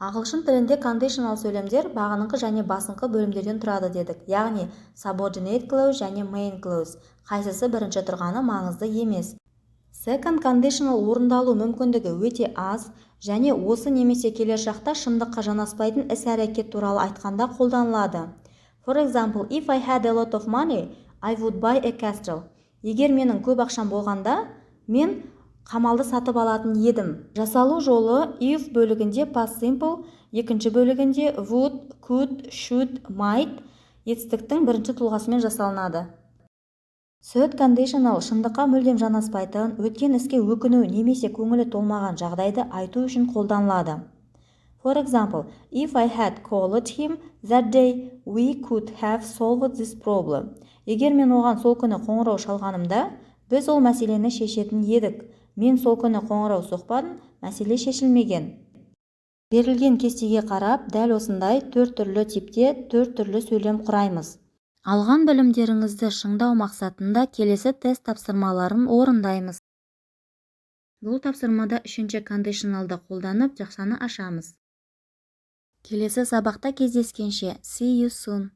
Ағылшын тілінде conditional сөйлемдер бағыныңқы және басыңқы бөлімдерден тұрады дедік, яғни subordinate clause және main clause. Қайсысы бірінші тұрғаны маңызды емес. Second conditional орындалу мүмкіндігі өте аз және осы немесе келер шақта шындыққа жанаспайтын іс-әрекет туралы айтқанда қолданылады. For example, if I had a lot of money, I would buy a castle. Егер менің көп ақшам болғанда, мен қамалды сатып алатын едім. Жасалу жолы: if бөлігінде past simple, екінші бөлігінде would, could, should, might етістіктің бірінші тұлғасымен жасалынады. Third conditional шындыққа мүлдем жанаспайтын, өткен іске өкіну немесе көңілі толмаған жағдайды айту үшін қолданылады. For example, if I had called him that day, we could have solved this problem. Егер мен оған сол күні қоңырау шалғанымда, біз ол мәселені шешетін едік. Мен сол күні қоңырау соқпадым, мәселе шешілмеген. Берілген кестеге қарап, дәл осындай төрт түрлі типте төрт түрлі сөйлем құраймыз. Алған білімдеріңізді шыңдау мақсатында келесі тест тапсырмаларын орындаймыз. Бұл тапсырмада үшінші conditional-ды қолданып, жақшаны ашамыз. Келесі сабақта кездескенше! See you soon!